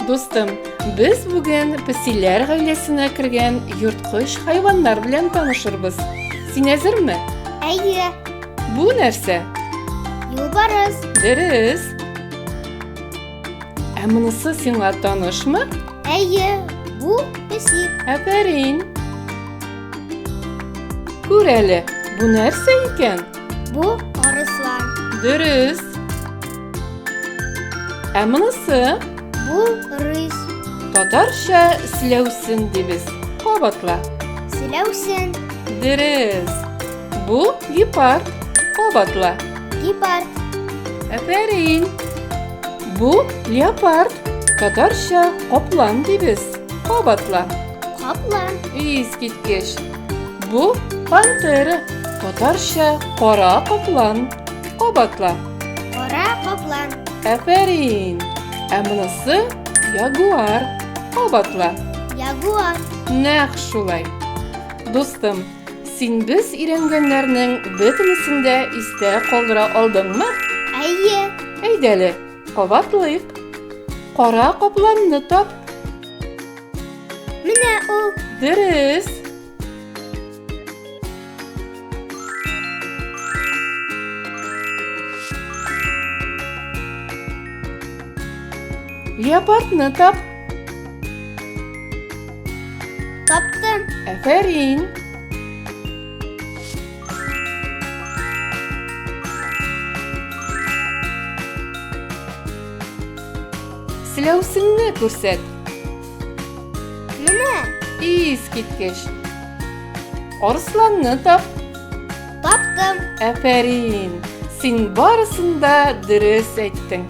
Дустым, без бүген песиләр гаиләсенә кергән йорткыч хайваннар белән танышырбыз. Син әзерме? Әйе. Бу нәрсә? Юлбарыс. Дөрес. Ә монысы сиңа танышмы? Әйе, бу песи. Афәрин. Күр әле, бу нәрсә икән? Бу арыслан. Дөрес. Ә монысы? Бу рысь. Татарча селәүсен дибез. Кабатла. Селәүсен. Дөрес. Бу гепард. Кабатла. Гепард. Афәрин. Бу леопард. Татарча каплан дибез. Кабатла. Каплан. Искиткеч. Бу пантера. Татарча кара каплан. Кабатла. Кара каплан. Афәрин. Ә монысы ягуар. Кабатла. Ягуар. Нәкъ шулай. Дустым, син без өйрәнгәннәрнең бөтенесен дә истә калдыра алдыңмы? Әйе. Әйдә әле, кабатлыйк. Кара капланны тап. Менә ул. Дөрес. Леопардны тап. Таптым. Афәрин. Селәүсенне күрсәт. Менә. Искиткеч. Арысланны тап. Таптым. Афәрин. Син барысын да дөрес әйттең.